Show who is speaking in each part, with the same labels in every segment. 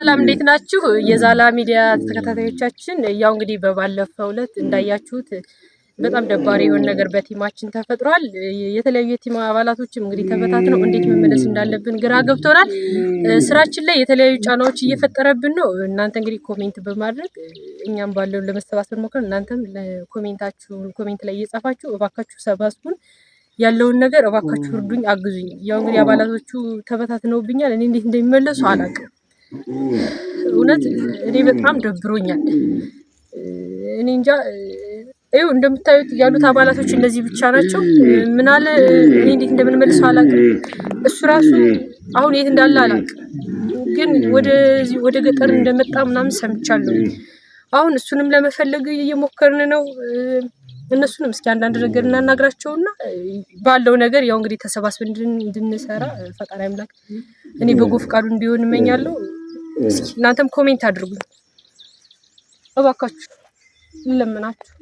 Speaker 1: ሰላም እንዴት ናችሁ? የዛላ ሚዲያ ተከታታዮቻችን፣ ያው እንግዲህ በባለፈው ዕለት እንዳያችሁት በጣም ደባሪ የሆነ ነገር በ team ኣችን ተፈጥሯል። የተለያዩ የ team አባላቶችም እንግዲህ ተበታትነው እንዴት መመለስ እንዳለብን ግራ ገብቶናል። ስራችን ላይ የተለያዩ ጫናዎች እየፈጠረብን ነው። እናንተ እንግዲህ comment በማድረግ እኛም ባለውን ለመሰባሰብ ሞክረን፣ እናንተም comment ኣችሁ comment ላይ እየጻፋችሁ እባካችሁ ሰባስቡን፣ ያለውን ነገር እባካችሁ እርዱኝ፣ አግዙኝ። ያው እንግዲህ አባላቶቹ ተበታትነውብኛል። እኔ እንዴት እንደሚመለሱ አላውቅም። እውነት እኔ በጣም ደብሮኛል። እኔ እንጃ። ይኸው እንደምታዩት ያሉት አባላቶች እነዚህ ብቻ ናቸው። ምናለ እኔ እንዴት እንደምንመልሰው አላውቅም። እሱ ራሱ አሁን የት እንዳለ አላውቅም፣ ግን ወደዚህ ወደ ገጠር እንደመጣ ምናምን ሰምቻለሁ። አሁን እሱንም ለመፈለግ እየሞከርን ነው። እነሱንም እስኪ አንዳንድ ነገር እናናግራቸውና ባለው ነገር ያው እንግዲህ ተሰባስበን እንድንሰራ ፈጣሪ አምላክ እኔ በጎ ፈቃዱ እንዲሆን እመኛለሁ። እስኪ እናንተም comment አድርጉ እባካችሁ፣ እንለምናችሁ፣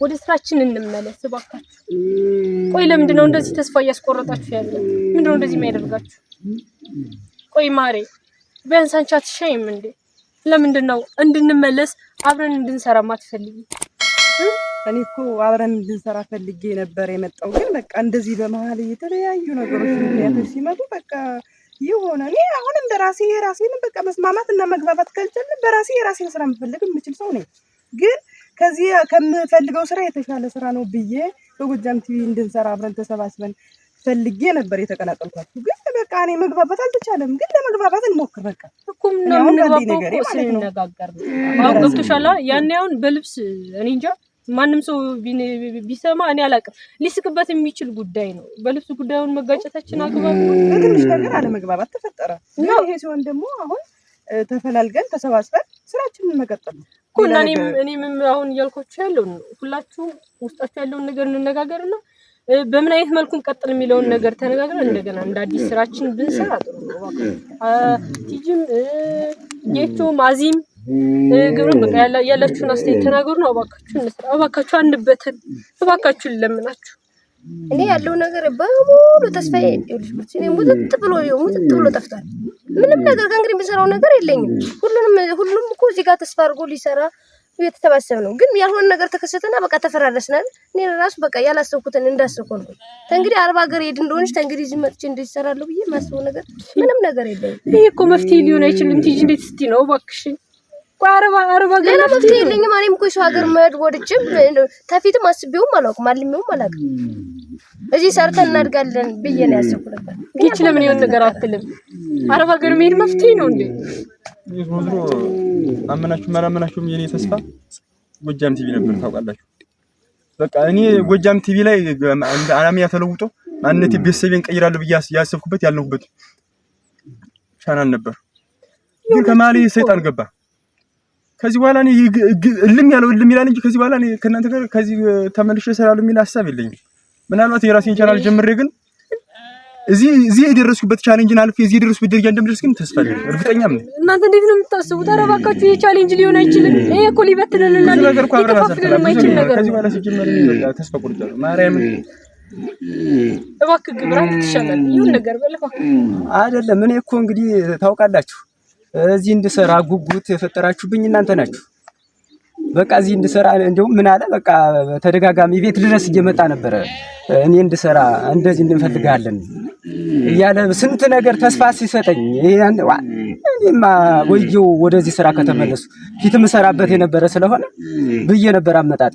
Speaker 1: ወደ ስራችን እንመለስ እባካችሁ። ቆይ ለምንድን ነው እንደዚህ ተስፋ እያስቆረጣችሁ ያለ? ምንድን ነው እንደዚህ የሚያደርጋችሁ? ቆይ ማሬ ቢያንስ አንቺ አትሻይም እንዴ? ለምንድን ነው እንድንመለስ አብረን እንድንሰራ ማትፈልጊ?
Speaker 2: እኔ እኮ አብረን እንድንሰራ ፈልጌ ነበር የመጣው፣ ግን በቃ እንደዚህ በመሀል የተለያዩ ነገሮች ምክንያቶች ሲመጡ በቃ የሆነ እኔ አሁንም በራሴ የራሴን በቃ መስማማት እና መግባባት ካልቻልን በራሴ የራሴን ስራ መፈለግ የምችል ሰው ነኝ። ግን ከዚህ ከምፈልገው ስራ የተሻለ ስራ ነው ብዬ በጎጃም ቲቪ እንድንሰራ አብረን ተሰባስበን ፈልጌ ነበር የተቀላቀልኳችሁ። ግን በቃ እኔ መግባባት አልተቻለም። ግን ለመግባባት እንሞክር በቃ።
Speaker 1: እኮ ምናምን ስንነጋገር ነው። አሁን ገብቶሻል። ያኔ አሁን በልብስ እኔ እንጃ ማንም ሰው ቢሰማ እኔ አላውቅም፣ ሊስቅበት የሚችል ጉዳይ ነው። በልብስ ጉዳዩን መጋጨታችን አግባብ ነው።
Speaker 2: በትንሽ ነገር አለመግባባት ተፈጠረ። ይሄ ሲሆን ደግሞ አሁን ተፈላልገን ተሰባስበን ስራችንን መቀጠል ነው
Speaker 1: እኮ። እና እኔም አሁን እያልኳችሁ ያለው ሁላችሁም ውስጣችሁ ያለውን ነገር እንነጋገርና በምን አይነት መልኩ እንቀጥል የሚለውን ነገር ተነጋግረን እንደገና እንደ አዲስ ስራችን ብንሰራ ጥሩ ነው። ቲጂም ጌቾም አዚም ግብርን በቃ ያላችሁን አስተያየት ተናገሩ ነው። እባካችሁ እንስራ፣ እባካችሁ አንበትን፣ እባካችሁ ልለምናችሁ።
Speaker 3: እኔ ያለው ነገር በሙሉ ተስፋዬ ይኸውልሽ፣ እኔ ሙጥጥ ብሎ ሙጥጥ ብሎ ጠፍቷል። ምንም ነገር ከእንግዲህ የምሰራው ነገር የለኝም። ሁሉንም ሁሉም እኮ እዚህ ጋር ተስፋ አድርጎ ሊሰራ እየተሰባሰብ ነው። ግን ያልሆነ ነገር ተከሰተና በቃ ተፈራረስናል። እኔ ራሱ በቃ ያላሰብኩትን እንዳሰብኩ ነው። ተንግዲህ አረብ ሀገር ሄድ እንደሆነች ተንግዲህ እዚህ መጥቼ እንደዚህ እሰራለሁ ብዬ ማስበው ነገር ምንም ነገር የለኝም።
Speaker 1: ይሄ እኮ መፍትሄ ሊሆን አይችልም። ቲጂ እንዴት ስትይ ነው እባክሽን?
Speaker 3: ሌላ መፍትሄ የለኝም። እኔም እኮ የሰው ሀገር መሄድ ወድጄም ተፊትም አስቤውም አላውቅም፣ አልሜውም አላውቅም። እዚህ ሰርተን እናድጋለን ብዬ ነው ያሰብኩ ነበር።
Speaker 1: ይህች ለምን የሆነ ነገር አትልም? አረብ ሀገር መሄድ መፍትሄ ነው እንዴ?
Speaker 4: ዞሮ ዞሮ አመናችሁም አላመናችሁም የኔ ተስፋ ጎጃም ቲቪ ነበር። ታውቃላችሁ፣ በቃ እኔ ጎጃም ቲቪ ላይ እንደ አላሚያ ተለውጦ ማንነቴ ቤተሰቤን ቀይራለሁ ብዬ ያሰብኩበት ያልነኩበት ቻናል ነበር። ግን ከመሀል ሰይጣን ገባ። ከዚህ በኋላ እኔ እልም ያለው እልም ይላል እንጂ ከዚህ በኋላ እኔ ከእናንተ ጋር ከዚህ ተመልሼ እሰራለሁ የሚል ሀሳብ የለኝም። ምናልባት የራሴን ቻናል ጀምሬ ግን እዚህ የደረስኩበት ቻሌንጅን አልፌ እዚህ የደረስኩበት ደረጃ እንደምደርስ ግን ተስፋ አለኝ፣ እርግጠኛም ነኝ።
Speaker 1: እናንተ እንዴት ነው የምታስቡት? ኧረ እባካችሁ ይሄ challenge ሊሆን አይችልም። ይሄ እኮ ሊበትንልና ሊከፋፍልን የማይችል ነገር
Speaker 4: ከዚህ በኋላ ሲጀመር እኔ በቃ ተስፋ ቆርጫለሁ። ማርያምን
Speaker 1: እባክህ ግብራት ትሻላለህ። ይሁን ነገር በል እባክህ።
Speaker 5: አይደለም እኔ እኮ እንግዲህ ታውቃላችሁ እዚህ እንድሰራ ጉጉት የፈጠራችሁብኝ እናንተ ናችሁ። በቃ እዚህ እንድሰራ እንደውም ምን አለ በቃ ተደጋጋሚ ቤት ድረስ እየመጣ ነበረ። እኔ እንድሰራ እንደዚህ እንፈልጋለን እያለ ስንት ነገር ተስፋ ሲሰጠኝ እኔማ ወየው ወደዚህ ስራ ከተመለሱ ፊት የምሰራበት የነበረ ስለሆነ ብዬ ነበር አመጣጤ።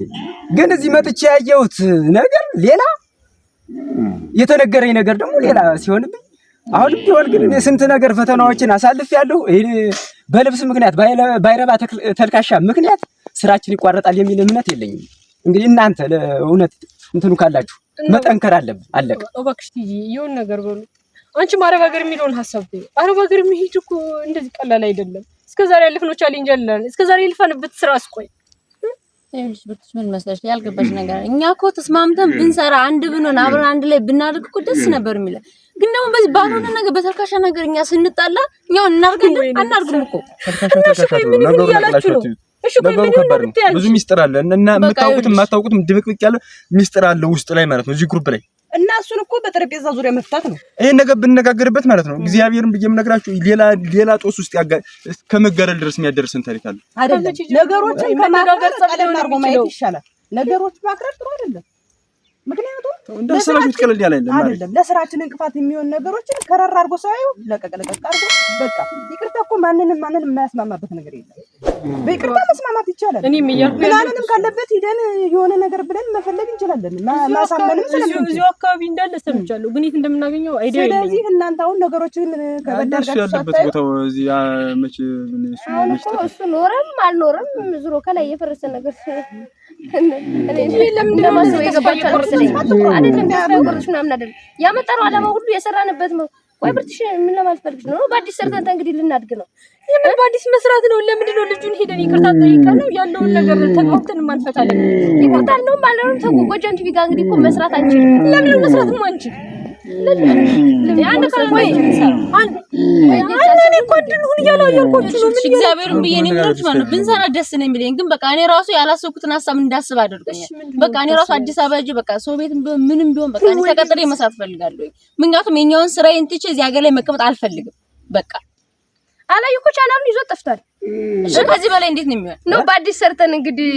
Speaker 5: ግን እዚህ መጥቼ ያየሁት ነገር ሌላ፣ የተነገረኝ ነገር ደግሞ ሌላ ሲሆንብኝ አሁንም ቢሆን ግን እኔ ስንት ነገር ፈተናዎችን አሳልፌያለሁ። ይሄ በልብስ ምክንያት ባይረባ ተልካሻ ምክንያት ስራችን ይቋረጣል የሚል እምነት የለኝም። እንግዲህ እናንተ ለእውነት እንትኑ ካላችሁ መጠንከር አለብን። አለቀ።
Speaker 1: እባክሽ ቲጂ የሆነ ነገር በሉ። አንቺም አረብ ሀገር የሚለውን ሀሳብ ተይው። አረብ ሀገር መሄድ እኮ እንደዚህ ቀላል አይደለም። እስከዛሬ ያለፍነው challenge አለን። እስከዛሬ የልፋንበት ስራ አስቆይ
Speaker 6: ይኸውልሽ ብርቱሽ ምን መስለሽ ያልገባሽ ነገር እኛ እኮ ተስማምተን ብንሰራ አንድ ብንሆን አብረን አንድ ላይ ብናደርግ እኮ ደስ ነበር የሚለን። ግን ደግሞ በዚህ ባልሆነ ነገር በተልካሻ ነገር እኛ ስንጣላ እኛው እናርጋለን አናርግም እኮ።
Speaker 1: ምን ይሁን እያላችሁ ነው? እሺ ቆይ
Speaker 4: ነገሩ
Speaker 1: ምን ይሁን
Speaker 4: ከባድ ነው።
Speaker 1: የምትያዝ?
Speaker 4: ብዙ ሚስጥር አለ እና
Speaker 6: በቃ
Speaker 4: የምታውቁትም
Speaker 6: ይኸውልሽ።
Speaker 4: የማታውቁትም ድብቅብቅ ያለ ሚስጥር አለ ውስጥ ላይ ማለት ነው። እዚህ group ላይ
Speaker 2: እና እሱን እኮ በጠረጴዛ ዙሪያ መፍታት ነው።
Speaker 4: ይሄን ነገር ብንነጋገርበት ማለት ነው። እግዚአብሔርን ብዬ የምነግራችሁ ሌላ ሌላ ጦስ ውስጥ ከመጋደል ድረስ የሚያደርሰን ታሪክ አለ።
Speaker 2: አይደለም ነገሮችን ከማክረር ቀለም አድርጎ ማየት ይሻላል። ነገሮች ማክረር ጥሩ አይደለም። ምክንያቱም
Speaker 4: እንዳሰባችሁት ቀለል ያለ አይደለም
Speaker 2: አይደለም። ለስራችን እንቅፋት የሚሆን ነገሮችን ከረር አድርጎ ሳያዩ ለቀቅ ለቀቅ አድርጎ በቃ ይቅርታ እኮ ማንንም ማንንም የማያስማማበት ነገር የለም። በይቅርታ መስማማት ይቻላል።
Speaker 1: እኔም እያልኩ
Speaker 2: ምናምንም ካለበት ሂደን የሆነ ነገር ብለን መፈለግ እንችላለን። ማሳመንም ስለምንችል
Speaker 1: እዚሁ አካባቢ እንዳለ ሰምቻለሁ፣ ግን የት እንደምናገኘው idea የለኝም።
Speaker 2: ስለዚህ እናንተ አሁን ነገሮችን ከበድ
Speaker 4: እሱ
Speaker 2: አድርጋችሁ
Speaker 4: ያለበት
Speaker 2: ሳታዩ
Speaker 4: ቦታው እዚህ መቼ ምን እሱ
Speaker 3: አሁን እኮ እሱ ኖረም አልኖረም ዙሮ ከላይ የፈረሰ ነገር ለማሰብ የገባችሁ አልመሰለኝም። አይደለም ተስፋ የቆረጥሽ ምናምን አይደለም። ያመጣነው ዓላማ ሁሉ የሰራንበት ነው። ቆይ ብርትሽ ምን ለማለት ፈልግሽ ነው? በአዲስ ሰርተን እንግዲህ ልናድግ ነው።
Speaker 1: የምን በአዲስ መስራት ነው? ለምንድን ነው ልጁን ሄደን ይቅርታ ጠይቀን ነው ያለውን ነገር ተግባብተን ማንፈታለን?
Speaker 3: ይቅርታ አልነውም አልነውም ተው። ጎጃም ቲቪ ጋር እንግዲህ እኮ መስራት አንችልም።
Speaker 1: ለምን ነው መስራት ማንችል? አንድ ወይ አንድ እኔ እኮ እንድንሁን እያለ እያልኳችሁ ነው። ምን
Speaker 6: እግዚአብሔርን ብዬ እኔ የምልሽ ማለት ነው ብንሰራ ደስ ነው የሚለኝ፣ ግን በቃ እኔ ራሱ ያላሰብኩትን ሀሳብ እንዳስብ አድርጎኛል። በቃ እኔ ራሱ አዲስ አበባ ሂጅ በቃ ሰው ቤትም ቢሆን ምንም ቢሆን በቃ እኔ ተቀጥሬ መስራት እፈልጋለሁ። ምክንያቱም የኛውን ስራዬን ትቼ እዚህ ሀገር ላይ መቀመጥ አልፈልግም። በቃ
Speaker 3: አላየ እኮ ቻናሉን ይዞ ጠፍቷል።
Speaker 6: እሺ ከዚህ በላይ እንዴት ነው የሚሆን?
Speaker 3: ነው በአዲስ ሰርተን እንግዲህ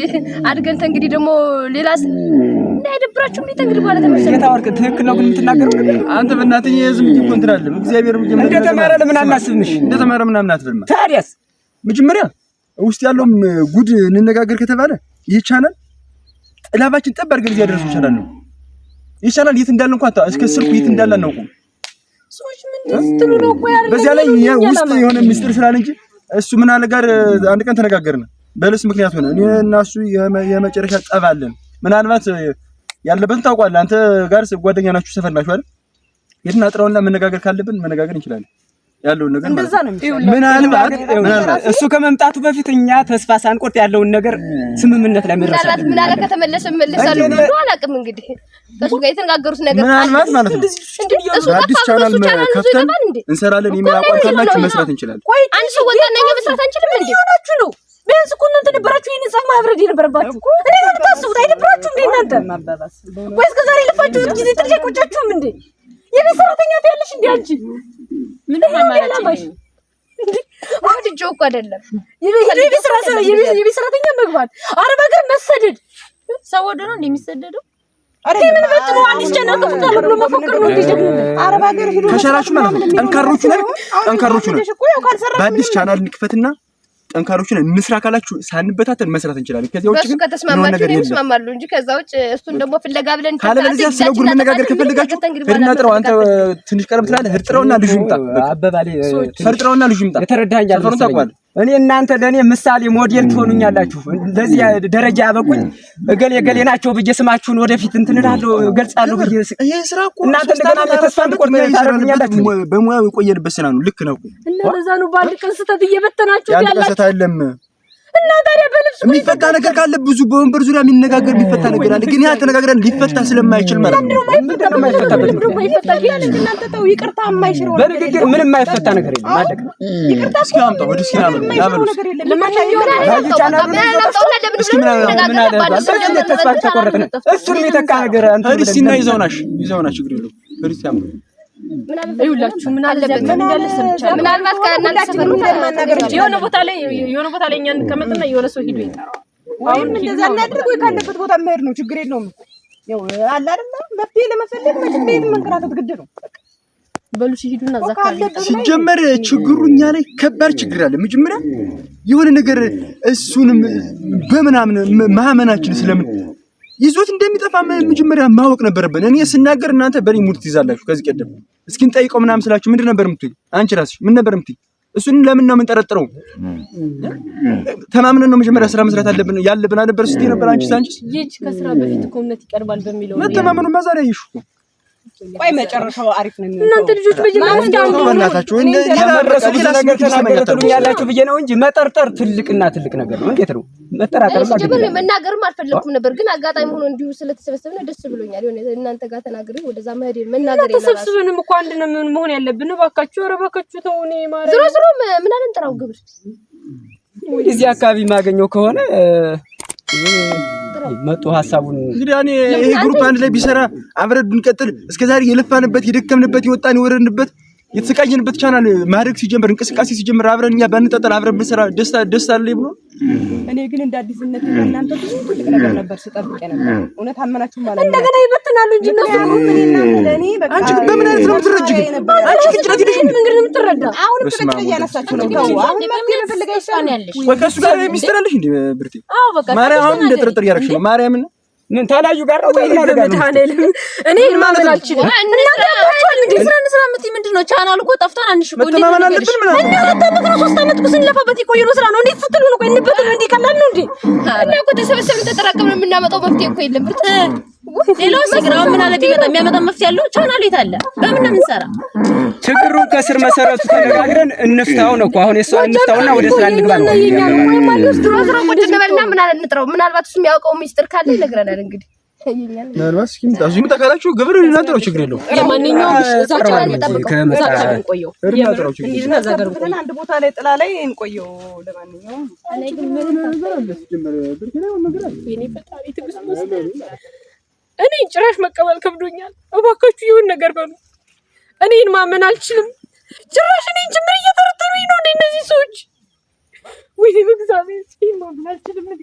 Speaker 3: አድገን እንግዲህ ደግሞ ሌላ እንዳይደብራችሁ እንዴት እንግዲህ በኋላ ተመልሰን
Speaker 5: ጌታ ወርቅ ትክክል ነው ግን የምትናገረው ነገር
Speaker 4: አንተ በእናትህ የዝም ብዬ እኮ እንትን አይደለም። እግዚአብሔር ብዬ
Speaker 5: እንደተማረ ለምን አናስብም? እሺ
Speaker 4: እንደተማረ ምናምን አትበልማ።
Speaker 5: ታዲያስ
Speaker 4: መጀመሪያ ውስጥ ያለውም ጉድ እንነጋገር ከተባለ ይህ ቻናል ጥላባችን ጠብ አድርገን እዚህ ያደረሰው ቻናል ነው። ይህ ቻናል የት እንዳለ እንኳን እስከ ስልኩ የት እንዳለ አናውቅም።
Speaker 1: ሰዎች ምንድን ስትሉ ነው? ቆይ አይደለም
Speaker 4: በዚያ ላይ ውስጥ የሆነ ሚስጥር ስላለ እንጂ እሱ ምን አለ ጋር አንድ ቀን ተነጋገርን። በልስ ምክንያት ሆነ። እኔ እና እሱ የመጨረሻ ጠብ አለን። ምናልባት ያለበትን ታውቋለህ። አንተ ጋር ጓደኛ ናችሁ፣ ሰፈር ናችሁ አይደል? የትና ጥራውና መነጋገር ካለብን መነጋገር እንችላለን። ያለውን ነገር
Speaker 2: እንደዛ ነው የሚሻለው።
Speaker 4: ምናልባት ምናልባት
Speaker 5: እሱ ከመምጣቱ በፊት እኛ ተስፋ ሳንቆርጥ ያለውን ነገር ስምምነት ላይ መድረስ
Speaker 3: ምናልባት ምን አለ ከተመለሰ እመለሳለሁ ብሎ አላውቅም። እንግዲህ ከእሱ ጋር የተነጋገሩት ነገር
Speaker 4: ምናልባት ማለት ነው
Speaker 3: እሱ
Speaker 4: በአዲስ
Speaker 3: ጠፋ ብሎ
Speaker 4: ቻናል
Speaker 3: እሱ ቻናል ይዞ
Speaker 4: ከፍተን
Speaker 3: ይጠፋል እንዴ?
Speaker 4: እንሰራለን የሚል አቋም ካላችሁ መስራት እንችላለን።
Speaker 3: አንድ ሰው ወጣና እኛ መስራት አንችልም እንዴ?
Speaker 1: ሆናችሁ ነው? ቢያንስ እኮ እናንተ ነበራችሁ ይሄን ጸብ ማብረድ የነበረባችሁ። እንዴት ነው የምታስቡት? አይደብራችሁም እንዴ እናንተ? ወይ እስከ ዛሬ የለፋችሁት ጊዜ ትንሽ አይቆጫችሁም እንዴ? የቤት ሰራተኛ ትያለሽ እንዴ አንቺ?
Speaker 6: ምንም አማራጭ የለኝም።
Speaker 3: ወድጄው እኮ አይደለም
Speaker 1: የቤት ሰራተኛ መግባት፣ አረብ ሀገር መሰደድ
Speaker 6: ሰው ወዶ ነው እንዴ የሚሰደደው?
Speaker 1: ምን በጥሮ አዲስ ቻናል ከፍታለሁ ብሎ መፎከር ነው እንዴ? ጀግንነት
Speaker 2: አረብ ሀገር ሄዶ
Speaker 4: ከሸራችሁ ማለት ነው ጠንካሮቹ ነን፣ ጠንካሮቹ ነን። በአዲስ ቻናል እንክፈትና ጠንካሮቹ ነን እንስራ ካላችሁ ሳንበታተን መስራት እንችላለን። ከዚያ ውጭ
Speaker 3: በእሱ
Speaker 4: ግን
Speaker 3: ከተስማማችሁ
Speaker 4: ነገር
Speaker 3: እኔም
Speaker 4: የለም።
Speaker 3: እስማማለሁ እንጂ ከዛ ውጭ እሱን ደግሞ ፍለጋ ብለን
Speaker 4: ካለበለዚያ ስለ ጉድ መነጋገር ከፈለጋችሁ ሂድና ጥራው። አንተ ትንሽ ቀረብ ትላለህ። ሂድ ጥራውና ልጁ ይምጣ።
Speaker 5: አበባሌ
Speaker 4: ሂድ ጥራውና ልጁ ይምጣ።
Speaker 5: የተረዳኸኝ
Speaker 4: ሰፈሩን
Speaker 5: አልመሰለኝም።
Speaker 4: ታውቀዋለህ።
Speaker 5: እኔ እናንተ ለእኔ ምሳሌ ሞዴል ትሆኑኛላችሁ። ለዚህ ደረጃ ያበቁኝ እገሌ እገሌ ናቸው ብዬ ስማችሁን ወደፊት እንትን እላለሁ እገልጻለሁ ብዬ
Speaker 4: ይሄ ስራ እኮ
Speaker 5: እናንተ እንደገና ተስፋ እንድቆርጥ ታደርጉኛላችሁ።
Speaker 4: በሙያው የቆየንበት ስራ ነው። ልክ ነው።
Speaker 1: እና ለዛ ነው በአንድ ቀን ስህተት እየበተናችሁት
Speaker 4: የአንድ ቀን
Speaker 1: ያላችሁ።
Speaker 4: ስህተት አይደለም።
Speaker 1: እና ታዲያ በልብስ
Speaker 4: የሚፈታ ነገር ካለ ብዙ በወንበር ዙሪያ የሚነጋገር የሚፈታ ነገር አለ። ግን ያ ተነጋግረን ሊፈታ ስለማይችል ማለት ነው።
Speaker 5: ምንድን ነው የማይፈታበት ምክንያት?
Speaker 2: እናንተ ተው፣ ይቅርታ የማይሽረው ነገር
Speaker 5: በንግግር
Speaker 2: የለም።
Speaker 5: ምንም የማይፈታ ነገር የለም። አለቀ።
Speaker 2: ይቅርታ
Speaker 4: እስኪ አምጣው ወደ እስኪ ናበሉ
Speaker 2: የማይሽረው ነገር የለም።
Speaker 1: ለማንኛውም
Speaker 4: እስኪ ምን አለ
Speaker 5: ምን አለ በዚህ ተስፋ ተቆረጥን። እሱን የሚተካ ነገር አንተ
Speaker 4: ሂድ እስኪ እና ይዘውናሽ ይዘውና ችግር የለውም። ሂድ እስኪ አምጣው።
Speaker 1: ይኸውላችሁ ምን አለ እዚያ አካባቢ እንዳለ ሰምቻለሁ።
Speaker 3: ምናልባት ከእናንተ ሰፈር ነው
Speaker 2: ማናገር
Speaker 1: የሆነ ቦታ ላይ የሆነ ቦታ ላይ እኛ እንቀመጥና የሆነ ሰው ሂዶ ይጠራዋል።
Speaker 2: ወይም እንደዛ እናድርግ ወይ ካለበት ቦታ መሄድ ነው። ችግር የለውም እኮ ያው አለ አይደለ መፍትሄ ለመፈለግ መቼም ቤት መንከራተት ግድ ነው።
Speaker 1: በሉ ሲሄዱና እዛ አካባቢ
Speaker 2: ካለበት ላይ
Speaker 4: ሲጀመር ችግሩ እኛ ላይ ከባድ ችግር አለ። መጀመሪያ የሆነ ነገር እሱንም በምናምን ማመናችን ስለምን ይዞት እንደሚጠፋ መጀመሪያ ማወቅ ነበረብን። እኔ ስናገር እናንተ በእኔ ሙድ ትይዛላችሁ። ከዚህ ቀደም እስኪ እንጠይቀው ምናምን ስላችሁ ምንድን ነበር የምትይኝ? አንቺ ራስሽ ምን ነበር የምትይኝ? እሱን ለምን ነው የምንጠረጥረው? ተማምነን ነው መጀመሪያ ስራ መስራት አለብን ያለብን አልነበር ስትይ ነበር። አንቺስ አንቺስ
Speaker 1: ይህች ከስራ በፊት እኮ እምነት ይቀርባል በሚለው ነው።
Speaker 4: መተማመኑማ ዛሬ አየሽ እኮ
Speaker 2: ቆይ መጨረሻው አሪፍ ነው የሚሆነው።
Speaker 1: እናንተ ልጆች መጀመሪያ እስኪ አንዱ
Speaker 4: በእናታችሁ እንደ ሌላ
Speaker 5: ለመድረሱ ብዙ
Speaker 4: ሌላ
Speaker 5: ነገር
Speaker 4: ስሜት
Speaker 5: ተናገረ
Speaker 4: ይሰማኛል።
Speaker 5: ትሉኛላችሁ ብዬ ነው እንጂ መጠርጠር ትልቅና ትልቅ ነገር ነው። እንዴት ነው መጠራጠር?
Speaker 3: ሲጀመር መናገርም አልፈለኩም ነበር፣ ግን አጋጣሚ ሆኖ እንዲሁ ስለተሰበሰብን ደስ ብሎኛል። የሆነ እናንተ ጋር ተናግሬ ወደዛ መሄድ መናገር የለራሱ
Speaker 1: ተሰብስበንም እኮ አንድ ነው ምን መሆን ያለብን። እባካችሁ፣ ኧረ እባካችሁ ተው። እኔ ማርያም
Speaker 3: ዝሮ ዝሮ ምን አለን ጥራው ግብር
Speaker 5: እዚህ አካባቢ የማገኘው ከሆነ መጡ ሀሳቡን
Speaker 4: እንግዲህ እኔ ይሄ group አንድ ላይ ቢሰራ አብረን ብንቀጥል እስከዛሬ የለፋንበት የደከምንበት የወጣን የወረድንበት የተሰቃየንበት ቻናል ማድረግ ሲጀምር እንቅስቃሴ ሲጀምር አብረን እኛ ባንጠጠል አብረን ብንሰራ ደስታ ደስታ አለ ብሎ
Speaker 2: እኔ ግን እንደ አዲስነት ከእናንተ ብዙ ትልቅ ነገር ነበር ስጠብቅ ነበር። እውነት አመናችሁ ማለት ነው።
Speaker 1: እንደገና ይበትናሉ እንጂ እነሱ
Speaker 2: ለእኔ በቃ
Speaker 4: አንቺ ግን በምን አይነት ነው የምትረጂው? አንቺ ግን ጭረት ሄደሽ
Speaker 1: ምን እንግዲህ የምትረዳ
Speaker 2: አሁንም ጥርጥር እያነሳችሁ ነው። ተው አሁን መፍትሄ መፈለግ አይሻልም?
Speaker 4: ወይ ከእሱ ጋር ሚስጥር አለሽ እንዴ ብርቴ?
Speaker 6: አዎ በቃ
Speaker 4: ማርያም አሁን እንደ ጥርጥር እያደረግሽ ነው። ማርያምን
Speaker 5: ምን ታላዩ ጋር ነው ወይ ምን ጋር ነው?
Speaker 1: እኔ ማመን አልችልም።
Speaker 6: ስራ እንስራ የምትይ ምንድን ነው? ቻናሉ እኮ ጠፍቷን አንሽ እኮ
Speaker 4: መተማመን አለብን ምናምን
Speaker 1: እኛ 2 ዓመት ነው 3 ዓመት እኮ ስንለፋበት የቆየነው ስራ ነው። እንዴት ስትሉ ነው? ቆይ እንበትን እንዴ ቀላል ነው እንዴ?
Speaker 3: እና እኮ ተሰበሰብን ተጠራቀምን የምናመጣው መፍትሄ እኮ የለም። ብርቱ
Speaker 6: ሌላው ሲግራ ምን አለ ቢመጣ የሚያመጣ መፍትሄ ያለው ቻናሉ የት አለ? በምን ነው የምንሰራ?
Speaker 5: ችግሩን ከስር መሰረቱ ተነጋግረን እንፍታው ነው እኮ አሁን የእሷ እንፍታውና ወደ ስራ እንግባ ነው።
Speaker 3: ዞሮ ዞሮ ቁጭ እንበልና ምን አለ እንጥረው። ምናልባት እሱ የሚያውቀው ሚስጥር ካለ ይነግረናል። እንግዲህ
Speaker 4: ምናልባት እስኪ ይምጣ እሱ ይምጣ ካላችሁ ግብር እናጥረው ችግር የለውም።
Speaker 1: ለማንኛውም እዛቸው
Speaker 5: ከመጣ
Speaker 1: እንቆየው
Speaker 4: እናጥረው ችግር የለውም።
Speaker 1: እዛ ጋር እንቆየው።
Speaker 2: አንድ ቦታ ላይ ጥላ ላይ እንቆየው። ለማንኛውም
Speaker 1: የኔ ፈጣሪ ትዕግስት ውስጥ እኔ ጭራሽ መቀበል ከብዶኛል። እባካችሁ ይሁን ነገር በሉ። እኔን ማመን አልችልም። ጭራሽ እኔን ጭምር እየጠረጠሩኝ ነው እንደ እነዚህ ሰዎች። ወይኔ በእግዚአብሔር ይሄን ማመን አልችልም እኔ።